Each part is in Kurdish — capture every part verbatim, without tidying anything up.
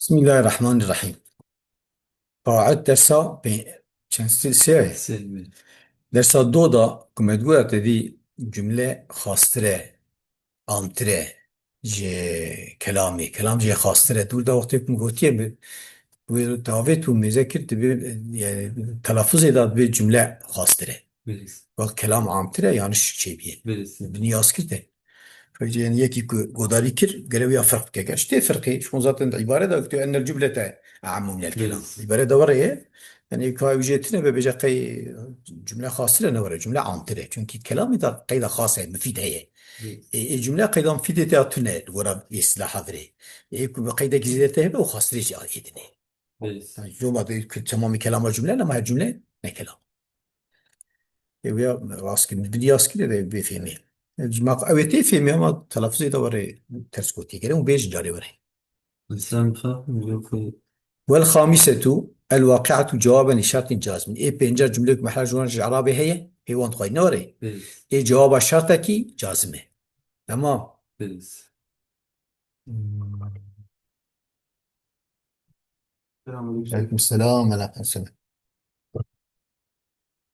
Bismillahirrahmanirrahim. Qaet dersa pê-, çend stil sê ye? Sê. Dersa do da ku me digot te dî cumle xastire, amtire ji kelamê. Kelam jê xastire. Dûr da wextê ku min gotiye bi, wê tavê tu mêze kir, dibe, yani, telafuzê da dibe cumle xastire. Bilîz. Wek kelam amtire, yanlış çêbiye. Bilîz. Binî yaz kir te. Xwecê, yani, yekî ku godarî kir, gere wî ya firq bike. Gerçi tê firqê, ji xwe zaten di îbare de tu ennel cumlete e'ammu minel kelam. Evet. Îbare de were ye. Yani, ka ew jê tune be, bêje qey cumle xastir e, ne were, cumle amtir e. Çünkü kelamê de qeyda xas heye, mufîd heye. Evet. E, e, cumle qeyda mufîdê te ya tune, li gora vê îstilaha virê. E, ku bi qeydekî zêde te hebe, û xastirê jî êdine. Evet. Yani, cuma de ku temamî kelama cumle, ama her cumle ne kelam. Ew ya rast kir, bi yaz kir de bê fêmê. Ji ma ew ê tê fêmê ama telafuzê de were ters gotiye. Gere û bêjin carê were. Sen fa, yok. Wel xamisetu, el waqi'atu cewaben li şertin cazimin. Ê pênca cumleyek mehla ji wan ji Erabê heye, pê wan dixwayî ne were. Evet. Ê cewaba şertekî cazim e. Tamam. Evet. Selamünaleyküm. Aleyküm selam, aleyküm selam.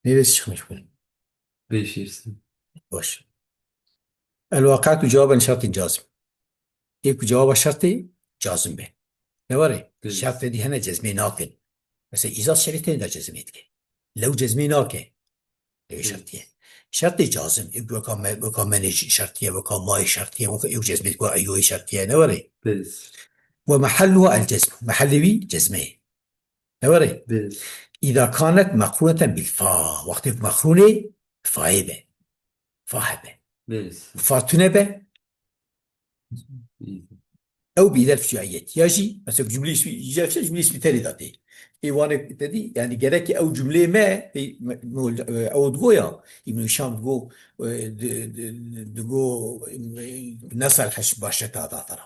Neresi çıkmış bu? Beş yersin. Boş. El vakatu cevaben şertin cazim. Ê ku cevaba şertê cazim be. Ne were? Evet. Şertê dî hene cezmê nakin. Mesela îza şerî tenê de cezmê dike. Lew cezmê nake. Ew şertiye. Şertê cazim, e, weka me-, weka menê şertiye, weka mayê şertiye, weka ew cezmê, weka eyoyê şertiye, ne were? Biz. Ve mehalluha el cezm. Mehallê wî cezmeyê. Ne were? Biz. İza kanet mekruneten bil fa. Wextê ku mekrûnê fayê be. Fa hebe. Biz. Fa tune be, ew bi îdel fiçûyayet. Ya jî, mesela cumleyê ismî, îdel fiçû cumleyê ismî tenê de tê. Ê wane te dî, yani gerek ew cumleyê me, ê, me, me, e, ew digo ya, Îbn Hişam digo, e, di, di, digo, e, nesel heş başete adata ra.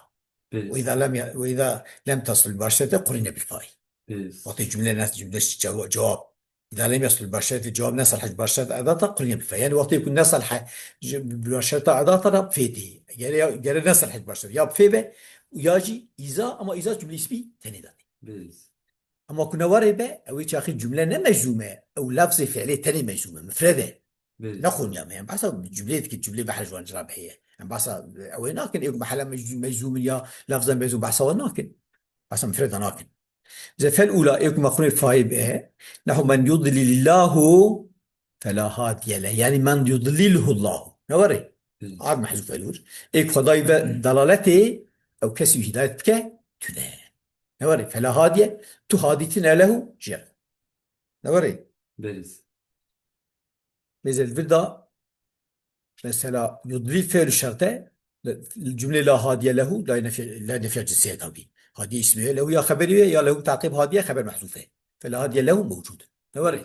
Evet. Ve îza lem ya, ve îza lem tasil başete qurine bil fay. Evet. Wextê cumle nas, cumle cewa-, cevap. Îza lem yasil başete cevap nesel heş başete adata qurine bil fay. Yani wextê ku nesel he-, ji-, başete adata ra fê tê. Gere, gere nesel heş başete. Ya fê be, ya jî îza, ama îza cumle ismî tenê de tê. Evet. Ama ku ne were be, ew ê çaxî cumle ne meczûm e, ew lafzê fiilê tenê meczûm e, mufred e. Belê. Ne xoniya me, em behsa cumleyê dike, cumlê behre ji wan cira be heye. Em behsa, ew ê nakin, ê ku mehela meczûm, meczûm in ya lafza meczûm, behsa wan nakin. Behsa mufreda nakin. Mesela fel ula, ê ku meqrûnê fayê be, nehu men yudlilillahu fela hadiye leh. Yani men yudlilhullahu. Ne were? Belê. Ad mehzûf elûr. Ê ku Xwedayî ve dalaletê, ew kesî hidayet bike, tune. Ne were? Fela hadiye, tu hadîtine lehu jê. Ne were? Belê. Mêze li vir da, mesela, yudlî fiil şert e, li cumlê la hadiye lehu, la nefiya, la nefiya cinsiyet abi. Hadiye ismi ye, lehu ya xeberî ye, ya lehu taqib hadiye xeber mehzûf e. Fela hadiye lehu mewcûd. Ne were?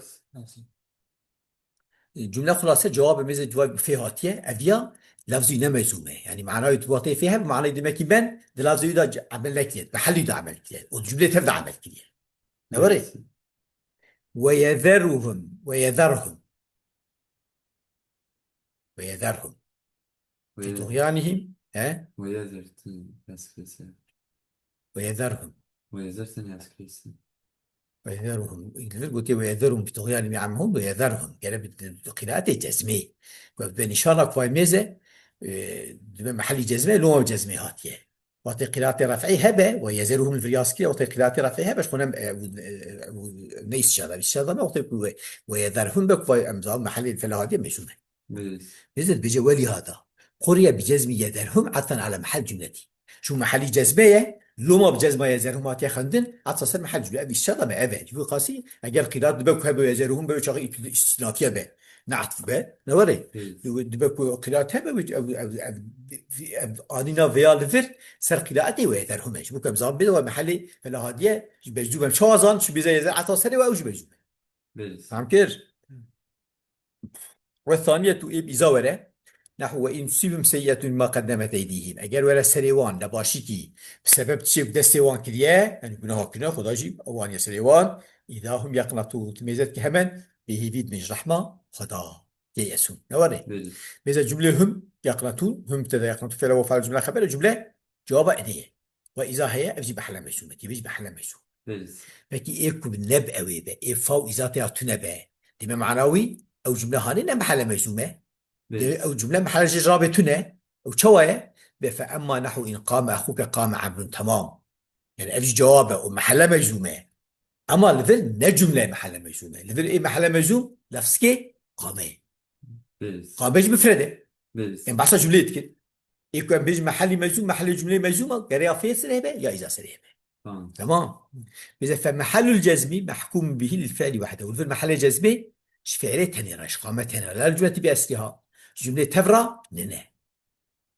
Cumle xulase cewabê mêze cevabê fê hatiye, ev ya lafzî ne meczûm e. Yani manayê tu vatê fê hebe, manayê demekî ben, di lafzê wî de c-, emel nekiriye, mehellî de emel kiriye. O cumlê tev de emel kiriye. Ne were? Evet. Ve yezerruhum, ve yezerhum. Ve yezerhum. Ve Fi tuğyanihim, he? Ve yezerhum. Ve yezerhum. Ve yezerhum. Li vir gotiye, "Ve yezerhum fi tuğyanihim ya'mehun ve yezerhum." Gere bi, bi qiraatê cezmê. Ve, ve nîşana ku vay mêze, e, dibe mehellî cezmê, loma cezmê hatiye. Wextê qiraatê ref'î hebe, ve yezerhum li vir yaz kiriye, wextê qiraatê ref'î hebe, ji xwe ne, e, e, e, ne îstişare, îstişare ne, wextê ku ve, ve yezerhum be, ku vay em zaten mehellê fela hatiye meczûm e. Belê. Nizir bêje welî hada. Quriye bi cezmî yezerhum etfen ala mehel cumletî. Çû mehellî cezme ye, loma bi cezma yezerhum hatiye xwendin, etfa ser mehel cumle. Ev îşçe de me ev e. Ji bo qasî, eger qîrat dibe ku hebe yezerhum be, çaxî ît-, îstînafiye be. Ne etf be. Ne were? Hı. Dibe ku qîrat hebe, ev, ev, ev, ev anîna veya li vir, ser qîraetê we yezerhum e. Ji bo ku em zan bê de we mehellê fela hadiye, ji mecdûb em çawa zan, çi bêze yezer etfa serê we ew jî mecdûb e. Belê. Fam kir? Ve thaniyetu ê îza were. Nehu ve in tusibhum seyyi'etun bima qeddemet eydihim. Eger were serê wan nebaşîkî bi sebeb tiştê ku destê wan kiriye, yani gunaha kiriye, Xuda jî ew aniye serê wan. Îza hum yeqnetûn. Tu mêze dikî hemen bêhêvî dibin ji rehma Xuda. Yeyesûn. Ne were? Belê. Mêze cumlê hum yeqnetûn. Hum mübteda yeqnetûn fi'l ve fail cumle xeber e, cumle cevaba edê ye. Wa îza heye, ev jî mehele meczûm e. Tê bê jî mehele meczûm. Belê. Pekî ê ku bi neb ew ê be, ê fa û îza tê ya tune be. Dê me mana wî, ew cumle hanê ne mehele meczûm e. Belê. Dê ew cumle mehele jê rabê tune. Ew çawa ye? Be fe emma nehwu in qame exûke qame emrun, temam. Yani ev jî cewab e, û mehele meczûm e. Ema li vir ne cumle mehele meczûm e. Li vir ê mehele meczûm lefzikê qame ye. Belê. Qame jî mifred e. Belê. Em behsa cumleyê dikin. Ê ku em bêjin mehelî meczûm, mehelê cumleyê meczûm e, gere ya fê serê hebe, ya îza serê hebe. Tamam. Tamam. Bize fe mehellul cezmi mehkûm bihî lil fi'lî wehdehu. Li vir mehelê cezmê ji fi'lê tenê re, ji qame tenê re. La li cumleti bi esliha. Ji cumlê tev re ne ne.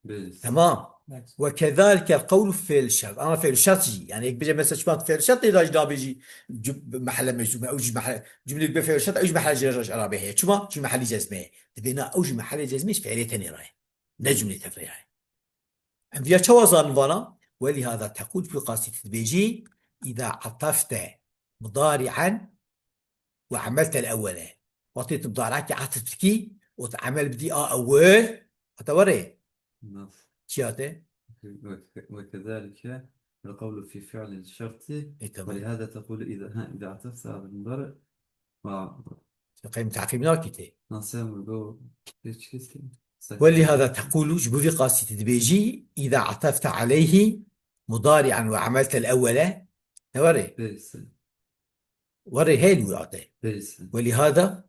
Belê. Tamam. Evet. Ve kezalike qewlu fi'l şert. Ama fi'l şert jî. Yani ek bêje mesela çima fi'l şert tê da jî nabêjî cum-, mehele meczûm e, ew jî mehele, cumlê bi fi'l şert, ew jî mehele cezmê heye. Çima? Çünkü mehele cezmê ye. Dibê na ew jî mehele cezmê ji fi'lê tenê re ye. Ne cumlê tev re ye. Em viya çawa zanin vana? Welîhada teqûl, bi qasî tu dibêjî, îza atafte mudari'en we emeltel ewwele. Wextê tu mudarekî atf dikî û tu emel bidî a ewil, hata werê. Nas. Çi hate? Ve, ve kezalike el qewlu fî fi'lil şertî. E, tamam. Welîhada teqûlu îza, ha, îza atafte alel mudari. Wa. Qeym teqîb nakî tê. Nasıl mı bu? Hiç kesin. Welîhada teqûlu, ji bo vî qasî tu dibêjî, îza atafte aleyhî mudari'en we emeltel ewwele. Ne werê? Belê. Werê hêl wî ate. Belê. Welîhada.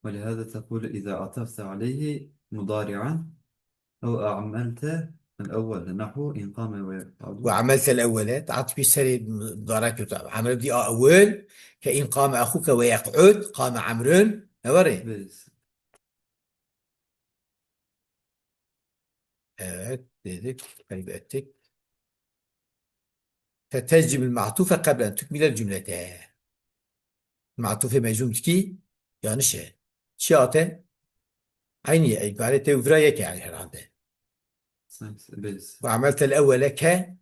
ولهذا تقول إذا عطفت عليه مضارعا أو أعملت الأول نحو إن قام ويقعد. We emeltel ewwele, tu atfî serê mudarek tu emel dî a ewil, ke in qame exûke we yeq'ud, qame emrun, ne werê? Belê. Evet, dedik, kaybettik. Fetecimul ma'tufe qeblen tukmilel cümlete. Ma'tufê meczûm dikî, yanlış e. Çi hate? Aynı ye, îbare tê û vira yek e yani herhalde. Belê. Ve ameltel ewwele ke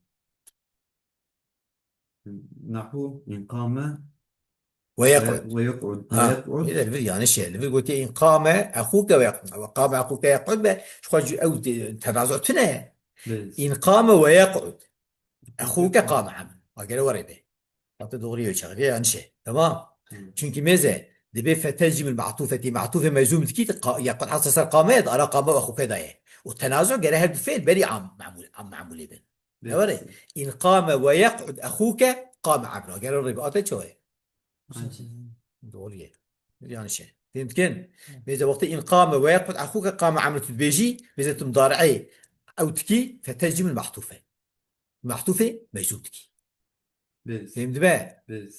Nahu in qame ve yeq'ud. Ve, ve yeq'ud. Ha, Ve yeq'ud. Li vir yanlış e. Li vir gotiye in qame exûke ve yeq'ud. Ve qame exûke yeq'ud be, ji xwe ew tenazu tune ye. Belê. In qame ve yeq'ud. Exûke qame emr. Agere were be. Hatta doğru yol çağırıyor, yanlış e. Tamam. Hı. Çünkü meze, dibê fetecimul ma'tufeti, ma'tufê meczûm dikî, qa-, yeq'ud hasa ser qame ye, ara qame ve exûke daye. Û tenazu gere her du fiil berî am mamul, am mamulê bin. Ne were? Belê. In qame ve yeq'ud exûke qame emra. Gere rê bi ate çoye. Aynen. Doğru ye. Yanlış e. Fehim dikin? Hı. Mêze wextê in qame ve yeq'ud exûke qame emra tu dibêjî, mêze tu mudare'ê ew dikî, fetecimul ma'tufe. Ma'tufê meczûm dikî. Belê. Fehim dibe? Belê.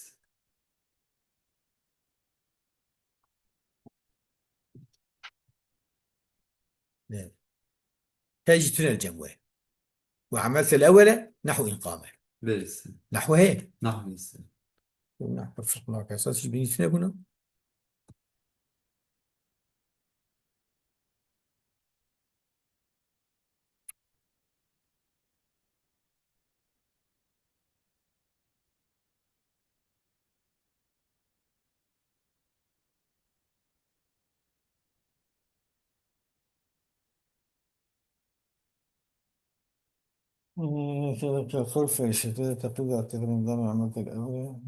Ne? Te jî tune li cem we. Ve emeltel ewwele nehwu in qame. Belê. Nehwu heye. Nehwu heye. Nehwu firq nake. Esas jî bînî tune bûna. Ee, sebep xulf işte, tepil de atlerin dan rahmet el evre.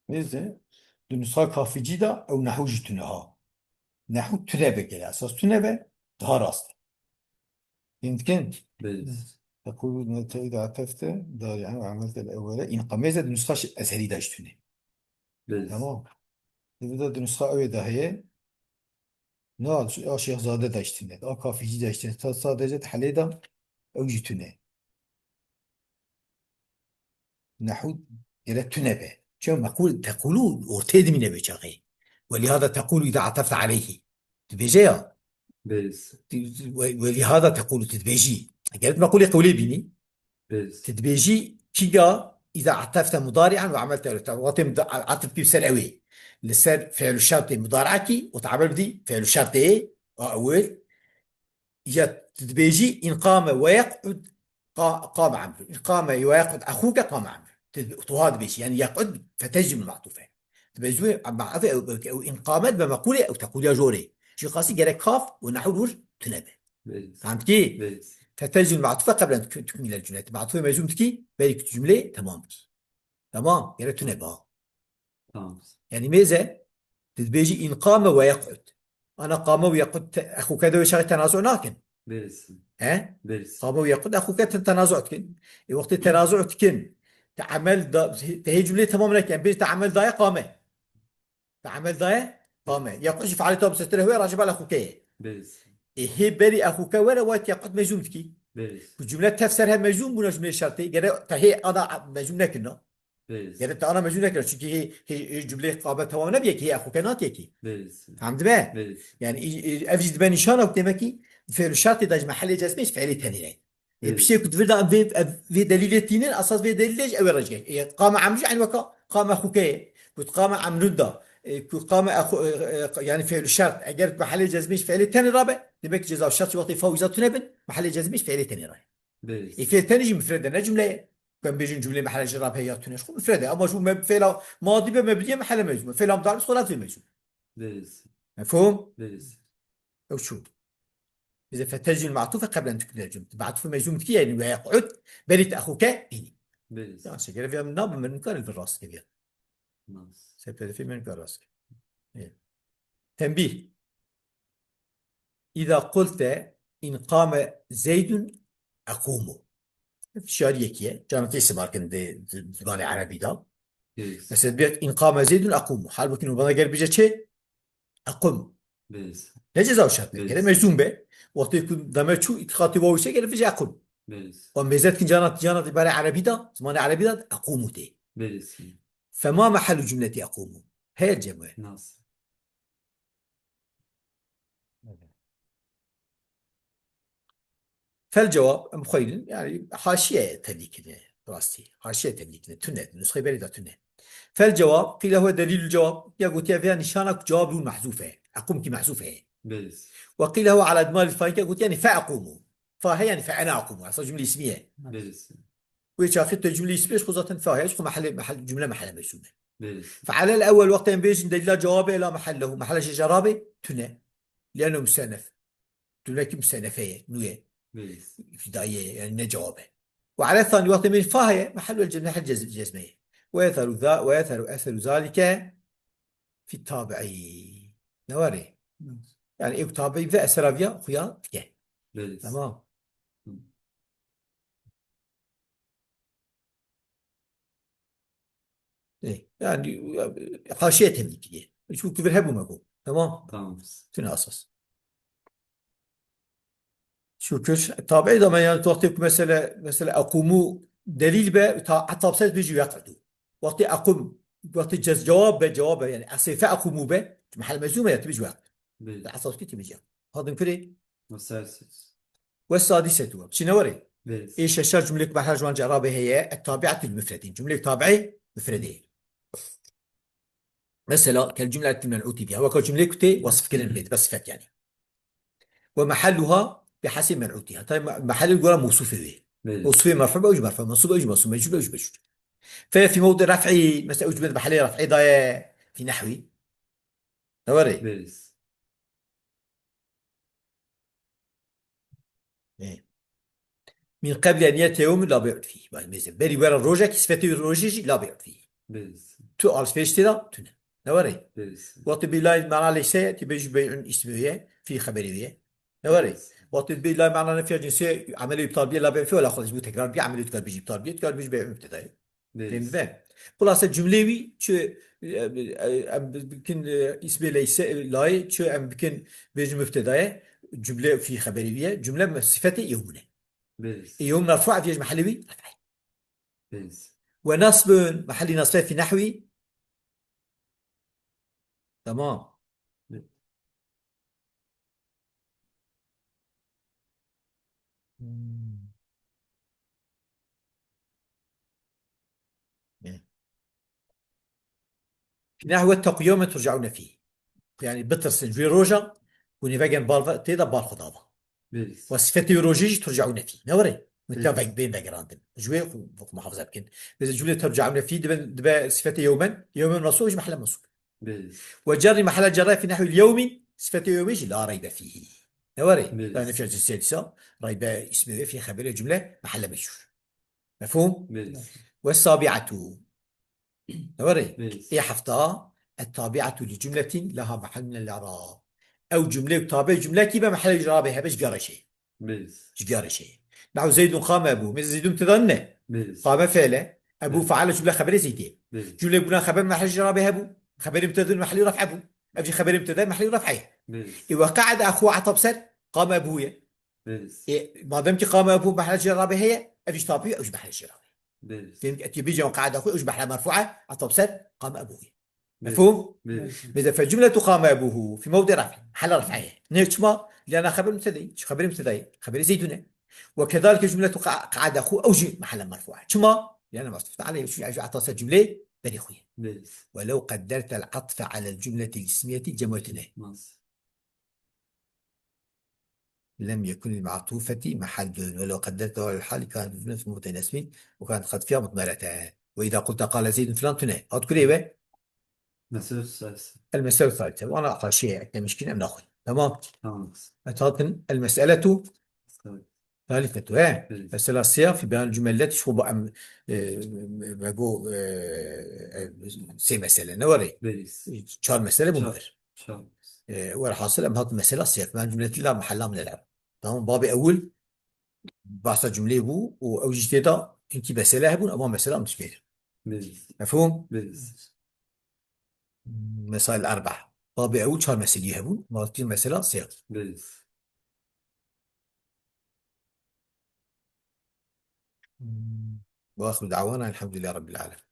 Neyse, di nusxa kafîcî de ew nehû jî tune ha. Nehû tune be gele, esas tune be, daha rast e. Fehim dikin? Belê. Tequlu nete îda atefte, dari an ve amelte el ewwele, in qameze di nusxa Ezhelî de jî tune. Belê. Tamam. Di vida di nusxa ew ê de heye. Na, a Şêxzade de jî tune. A Kafîcî de jî tune. Ta sadece di helê de ew jî tune. Nehû gere tune be. Çew meqûl, teqûlû ortê dimîne be çaxê. Welîhada teqûlû îda atefte aleyhî. Dibêje ya. Bêz. Ti-, ti-, we-, welihada tequlu, tu dibêjî. Eger tu mequlê qewlê bînî, Bêz. Tu dibêjî kîga, îza atefte mudari'an ve amelte ewle. Wextê muda-, atef kî ser ewê. Li ser fi'lu şertê mudari'a kî, û tu emel bidî fi'lu şertê a ewil. Ya tu dibêjî in qame ve yeq'ud qa-, qame emru. In qame ve yeq'ud exûke qame emru. Tu, tu ha dibêjî. Yani yeq'ud fetecim ma'tufe. Dibêjî wê, ma-, ev, ev, ev, ew in qame dibe meqûlê, ew teqûliya jorê. Jî qasî gerek kaf û nehû rûr tune be. Bêz. Fehmtî? Bêz. Fetecil ma'tufe qeblen tuk-, tukmîlel cumleti. Ma'tufe mecum dikî, berî ku cumlê temam bikî. Tamam, gerek tune ba. Tamam. Yani mêze, tu dibêjî in qame ve yeq'ud. Ana qame ve yeq'ud te-, exûke de wê çaxê tenazu nakin. Bêz. He? Bêz. Qame ve yeq'ud exûke te-, tenazu dikin. E, wextê tenazu dikin, te emel da, te hê cumlê temam nekin. Bêj te emel daye qame. Te emel daye? Qame. Yeq'ud jî fealê ta musetir hewe raciba li exûke ye. Bêz. Ê hê berî exûke were, wayt yeq'ud mecûm dikî. Bêz. Ku cumle tev ser hev mecûm bûna cumleyê şertê, gere te hê ana mecûm nekirina. Bêz. Gere te ana mecûm nekirina. Çunkî hê, hê, hê cumleyê qame temam nebiye kî, hê exûke natiye kî. Bêz. Fem dibe? Bêz. Yani, î, î, ev jî dibe nîşana ku demek kî fi'lu şertê de ji mehellê cezmê ji fi'lê tenê re. E, Bêz. Piştê ku di vir de em vê, ev, vê delîlê tînin, esas vê delîlê ji ew ê rejgek. E, qame emrû ji eyn weka qame xûke ye. Ku qame emrûn da, e, ku qame exu-, e, e, yani fi'lu şert, eger mehellê cezmê ji fi'lê tenê rabe, demek ki ceza şert ji wextê fa û îza tune bin, mehellê cezmê ji fi'lê tenê raye. Bêz. E, fi'l tenê jî mifred e, ne cumle ye. Ku em bêjin cumlê mehellê ji rabe ya tune, ji xwe mifred e. Ama ji bo me fi'la madî be me biliye mehellê mecûm. Fi'la mudari xwe lazim mecûm. Bêz. Mefhûm? Bêz. Ew çû. Bize fetecil ma'tufe qeblen tukmile cumle. Ma'tufe mecûm dikî yani ve yeq'ud berî te exûke bînî. Bêz. Ya şekere vê min nabin, min nikare vê rast kiriye. Nas. Sepedefê min nikare rast kiriye. Tenbîh. Îza qulte in qame Zeydun equmu. Şiariyekî ye. Carna tê simarkin di, di zimanê erebî de. Bêz. Mesela bêt in qame Zeydun equmu. Halbukî nûbana ger bije çi? Equm. Bêz. Ne ceza û şert be. Bêz. Gere meczûm be. Wextê ku dame çû îtîqatê wawî çe gere bije equm. Bêz. Wan mêzet kin cana, cana di bare erebî de, zimanê erebî de equmu tê. Bêz. Fema mehellu cumleti equmu. Her cemwe. Nas. Fel cewab, em xweynin, yani haşiye tevlî kirine, rastî. Haşiye tevlî kirine, tune, nusxeyê berê de tune. Fel cewab, qîle huwe delîlul cewab, ya gotiye vêya nîşana ku cewab rûn mehzûf e. Eqûm kî mehzûf e. Bêz. Ve qîle huwe ala idmalil faîl, ya gotiye yani fe eqûmu. Fa he yani fe ene eqûmu. Esas cumle ismiye. Bêz. Wê çaxê te cumle ismiye, xwe zaten fa he, xwe mehele, mehel, cumle mehele mecûm e. Bêz. Fe'alel ewwel wextê em bêjin delîla cewabê la mehel lehu, mehele jê jê rabê, tune. Li'ennehu musennef. Cumlekî musennefe ye, nû ye. Bêz. Îbtidayî ye, yani ne cewab e. Ve ale thanî wextê em bêjin fa heye, mehel wel cez-, mehel cez-, cezme ye. Ve yetheru za-, ve yetheru etheru zalike fi tabi'i. Ne warê? Bêz. Yani ew tabi'i ve esera viya xuya dike. Bêz. Tamam. Hı. Ê, yani, haşiye temî kiriye. Çû kivir hebû me got. Tamam. Tamam. Tune esas. Şükür. Tabiî de me yani wextê ku mesele, mesele equmu delîl be, ta, heta bi ser bêjî yeq'udu. Wextê equm, wextê cez cewab be, cewab be, yani esê fe equmu be, mehel mecûm e, ya tu bêjî yeq'udu. Bêz. Esas kî tu bêjî. Hadin kirê? Ve sadisetu. Çi ne warê? Bêz. Ê şeşa cumlek behra ji wan cerabê heye, et tabi'atul mufredin. Cumlek tabi'ê mufredê. Mesela, kel cumletul men'uti biha. Weka cumlek ku tê wasf kirin bê, be sifet yani. Ve mehalluha bi hasî men'utiha. Tabi me-, mehallê gora mewsufê wê. Bêz. Mewsufê merfu be, ew jî merfu. Mensûb be, ew jî mensûb. Mecrûr be, ew jî mecrûr. Fe fi mewdi ref'i, mesela ew cumle di mehallê ref'ê daye, fi nehwi. Ne warê? Bêz. Ê. Min qebli en yete yewmun la bey'un fî. Vay mêze. Berî were rojekî sifetê rojê jî la bey'un fî. Bêz. Tu alışveriş tê de tune. Ne warê? Bêz. Wextê bêlay mana leyse, ti bêjî bey'un ismi ye, fî xeberî ye. Ne warê? Bêz. Wextê bêlay mana nefiya cinsê, emelê iptal biye, la bey'un fî, wela xwe ji bo tekrar biye, emelê dikar bêjî iptal biye, dikar bêjî bey'un ibtidayê. Bêz. Têmî be. Xulase cumlê wî çi, e, e, em bikin, e, îsmê leyse, e, layê, çi em bikin bêjin mübteda ye, cumle fî xeberî wî ye, cumle me-, sifetê yewmûn e. Bêz. E, yewm merfu, ev yê ji mehellê wî ref'e. Bêz. Ve nasbun, mehellî nasbe fî nehwî. Tamam. Bêz. Hmm. إيه. في نحو واتقوا يوما ترجعون فيه. Yani bitirsin ji wê roja ku nîvegen bal ve, tê de bal xwe dava. Belê. Ve sifetê wê rojê jî turcaûne fî. Ne were? Min Belê. Te veng-, bên vegerandin. Ji wê xwe, xwe muhafaza bikin. Mesela cümle turcaûne fî dibe, dibe sifetê yewmen. Yewmen mensûb, ji mehele mensûb. Belê. Ve cerrî mehele cerre fî nehwî yewmî, sifetê yewmî jî la reybe fîhî. Ne were? Belê. Yani nefya cinsiyet ise reybe ismi ve fî xebere cümle mehele meçhûl. Mefhûm? Belê. Ve sabi'atu. Were, Belê. Ê hefta, et-tabi'atu li cumletin leha mahal min el-i'rab. Ew cumle û tabe cumlekî be mehel îrabê hebe ji gere şey. Belê. Ji gere şey. Nahu Zeydun qame Ebu. Mêze Zeydun mübteda ne? Belê. Qame fiile. Ebu Belê. Faale cumle xebere Zeydê. Belê. Cumle buna xeber mehel îrabê hebu. Xeberi mübteda mehel raf'e bu. Ev jî xeberi mübteda mehel raf'e. Belê. Ê ve qa'ede axu ata ser qame Ebu ye. Belê. Ê, madem ki qame Ebu mehel îrabê heye, ev jî tabi ew jî mehel îrabê. Belê. Fehmî etî bî cem qa'ede xwe, ew jî mehel merfu'e, ata ser qame Ebu ye. Belê. Mefhûm? Belê. Mêze fe cumletu qame Ebuhu fî mewdi raf'in. Mehel raf'e ye. Ne çima? Liyana xeber mübtedayî. Çi xeberi mübtedayî? Xeberi Zeydun e. Ve kezalike cumletu qa-, qa'ede xwe ew jî mehel merfu'e. Çima? Liyana mastufte aleyh. Şu ev jî ata ser cumleyê berê xwe ye. Belê. Ve lew qeddertel atfe alel cumletil ismiyeti cemwetine. Nas. لم يكن للمعطوفة محل ولو قدرت واو الحال كانت جملة مبتدأ اسمي وكانت قد فيها مضمرة. وإذا قلت قال زيد فلان tune. Hat kurê ve? Mesele sesi. El mesele salise. Wana haşiye eklemiş kin em naxwin. Tamam. Tamam. Etatin el meseletu Sesi. Salifetu. He. Evet. Mesela siyah fi beyan cümlet şu bu em, e, me go, e, e, sê mesele ne var? Belê. Çar mesele Çar. Bunlar. Çar. E, velhasil em hat mesela siyah. Ben cümleti la mahalla min el-i'rab. Tamam, babê ewil bahsa cümleyê bû û ew jî tê de hinkî mesele hebûn, ema mesela em dişmêrin. Belê. Mefhûm? Belê. Mesail erba. Babê ewil çar meselî hebûn, ema tî mesela siyah. Belê. وآخر دعوانا الحمد لله رب العالمين.